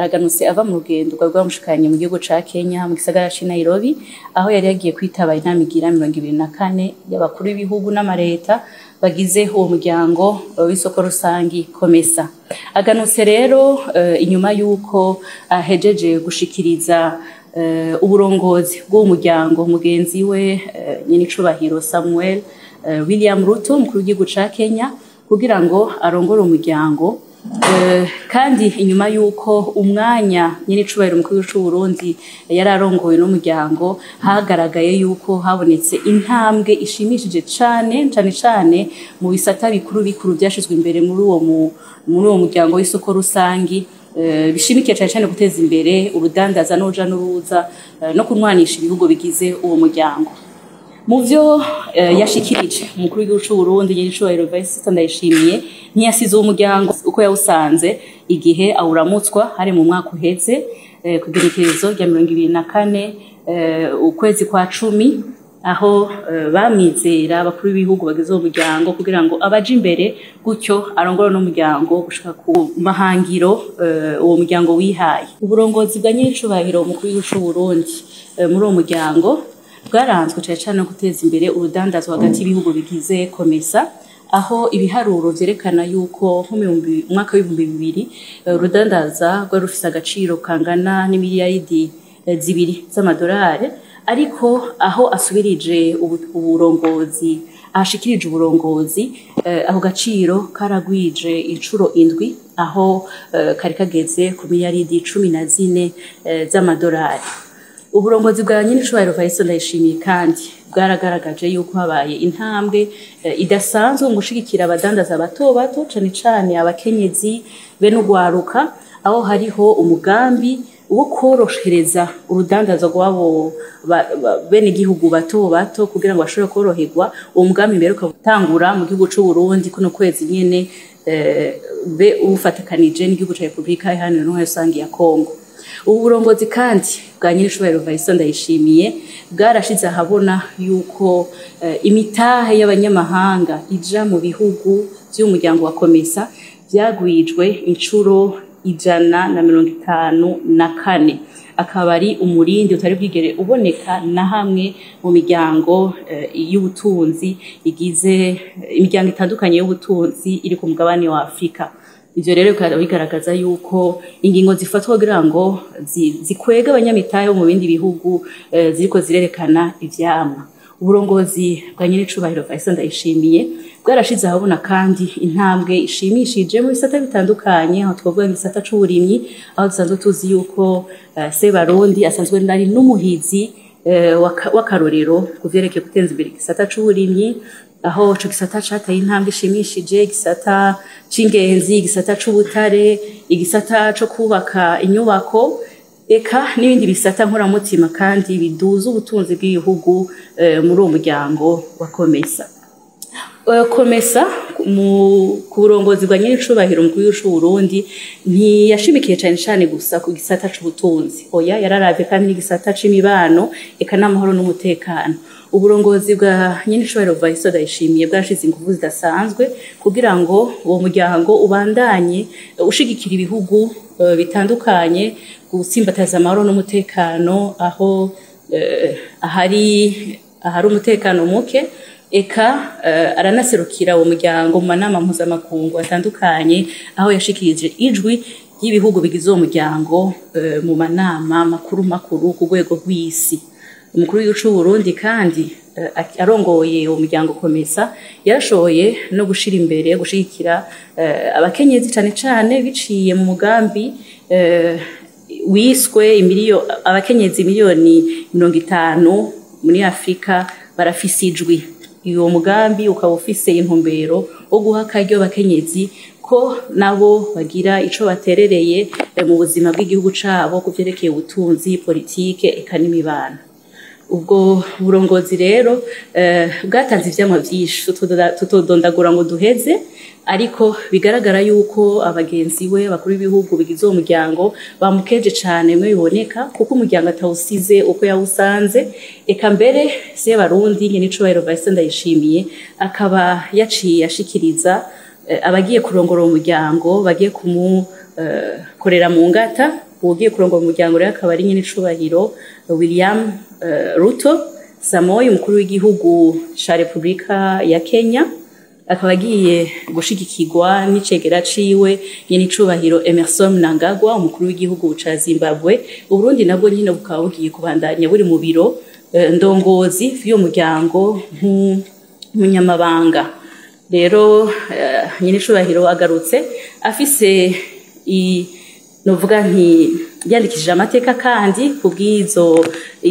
Araganutse ava mu rugendo rwari rwamushikanye mu gihugu ca Kenya, mu gisagara c'i Nairobi, aho yari yagiye kwitaba inama igira 24 y'abakuru b'ibihugu n'amareta bagize uwo muryango w'isoko rusangi COMESA. Aganutse rero inyuma y'uko ahejeje gushikiriza uburongozi bw'uwo muryango mugenzi we nyenicubahiro Samuel William Ruto, umukuru w'igihugu ca Kenya, kugira ngo arongore umuryango. Kandi inyuma y'uko umwanya nyenicubahiro umukuru w'igihugu c'Uburundi yari arongoye n'umuryango, hagaragaye yuko habonetse intambwe ishimishije cane, cane cane mu bisata bikuru bikuru vyashizwe imbere muri uwo muryango w'isoko rusangi, bishimikiye cane cane guteza imbere urudandaza n'uruja n'uruza no kunwanisha ibihugu bigize uwo muryango. Mu vyo yashikirije, umukuru w'igihugu c'Uburundi nyenicubahiro Evariste Ndayishimiye ntiyasize uwo muryango uko yawusanze igihe awuramutswa, hari mu mwaka uheze, ku igenekerezo rya 24 ukwezi kwa 10, aho bamwizera abakuru b'ibihugu bagize uwo muryango kugira ngo abaje imbere, gutyo arongore n'umuryango gushika ku mahangiro uwo muryango wihaye. Uburongozi bwa nyenicubahiro umukuru w'igihugu c'Uburundi muri uwo muryango bwaranzwe cane cane no guteza imbere urudandazwa hagati y'ibihugu bigize COMESA, aho ibiharuro vyerekana yuko nko mu mwaka w'2000 urudandaza rwari rufise agaciro kangana n'imiliyaridi 2 z'amadolari, ariko aho asubirije uburongozi, ahashikirije uburongozi, ako gaciro karagwije incuro indwi, aho kari kageze ku miliyaridi 14 z'amadolari. Uburongozi bwa nyenicubahiro Evariste Ndayishimiye kandi bwaragaragaje yuko habaye intambwe idasanzwe mu gushigikira abadandaza bato bato, cane cane abakenyezi be n'ugwaruka, aho hariho umugambi wo korohereza urudandazo rw'abo bene igihugu bato bato kugira ngo bashobore koroherwa. Uwo mugambi mbere ukatangura mu gihugu c'u Burundi kuno kwezi nyene, be uwufatakanije n'igihugu ca Repubulika Iharanira Intwaro Rusangi ya Kongo. Ubu burongozi kandi bwa nyenicubahiro Evariste Ndayishimiye bwarashize ahabona yuko imitahe y'abanyamahanga ija mu bihugu vy'umuryango wa COMESA vyagwijwe incuro 154, akaba ari umurindi utari bwigere uboneka na hamwe mu miryango y'ubutunzi igize imiryango itandukanye y'ubutunzi iri ku mugabane wa Afrika. Ivyo rero bikaba bigaragaza yuko ingingo zifatwa kugira ngo zikwege abanyamitahe bo mu bindi bihugu ziriko zirerekana ivyamwa. Uburongozi bwa nyenicubahiro Evariste Ndayishimiye bwarashize ahabona kandi intambwe ishimishije mu bisata bitandukanye, aho twavuga igisata c'uburimyi, aho dusanzwe tuzi yuko Sebarundi asanzwe ari n'umuhizi w'akarorero ku vyerekeye guteza imbere igisata c'uburimyi, aho ico gisata cateye intambwe ishimishije, igisata c'ingenzi, igisata c'ubutare, igisata co kubaka inyubako, eka n'ibindi bisata nkoramutima kandi biduza ubutunzi bw'igihugu muri uwo muryango wa COMESA. COMESA ku burongozi bwa nyenicubahiro umukuru w'igihugu c'Uburundi ntiyashimikiye cane cane gusa ku gisata c'ubutunzi, oya, yararavye kandi n'igisata c'imibano, eka n'amahoro n'umutekano. Uburongozi bwa nyenicubahiro Evariste Ndayishimiye bwarashize inguvu zidasanzwe kugira ngo uwo muryango ubandanye ushigikira ibihugu bitandukanye gutsimbataza amahoro n'umutekano aho ahari umutekano muke, eka aranaserukira uwo muryango mu manama mpuzamakungu atandukanye, aho yashikirije ijwi ry'ibihugu bigize uwo muryango mu manama makuru makuru ku rwego rw'isi. Umukuru w'igihugu c'Uburundi kandi arongoye uwo muryango COMESA yarashoboye no gushira imbere gushigikira abakenyezi, cane cane biciye mu mugambi wiswe abakenyezi miliyoni 50 muri Afrika barafise ijwi. Uwo mugambi ukaba ufise intumbero wo guha akaryo abakenyezi ko nabo bagira ico baterereye mu buzima bw'igihugu cabo ku vyerekeye ubutunzi, politike, eka n'imibano. Ubwo burongozi rero bwatanze ivyamwa vyinshi tutodondagura ngo duheze, ariko bigaragara yuko abagenzi we abakuru b'ibihugu bigize uwo muryango bamukeje cane bimwe biboneka, kuko umuryango atawusize uko yawusanze. Eka mbere Sebarundi nyenicubahiro Evariste Ndayishimiye akaba yaciye ashikiriza abagiye kurongora uwo muryango, bagiye kumukorera mu ngata, Uwugiye kurongora umuryango rero akaba ari nyen'icubahiro William Ruto Samoei, umukuru w'igihugu ca Repubulika ya Kenya, akaba agiye gushigikirwa n'icegera ciwe nyen'icubahiro Emerson Mnangagwa, umukuru w'igihugu ca Zimbabwe. Uburundi nabwo nyine bukaba bugiye kubandanya buri mu biro ndongozi vy'uwo muryango nk'umunyamabanga. Rero nyen'icubahiro agarutse afise novuga nti yandikishije amateka, kandi kubw'izo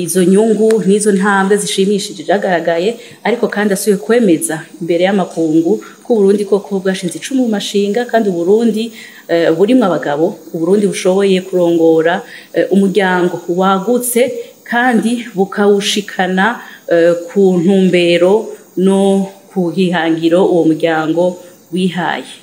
izo nyungu n'izo ntambwe zishimishije zagaragaye, ariko kandi asubiye kwemeza imbere y'amakungu ko Uburundi koko bwashinze icumu mu mashinga, kandi Uburundi burimwo abagabo, Uburundi bushoboye kurongora umuryango wagutse kandi bukawushikana ku ntumbero no ku hihangiro uwo muryango wihaye.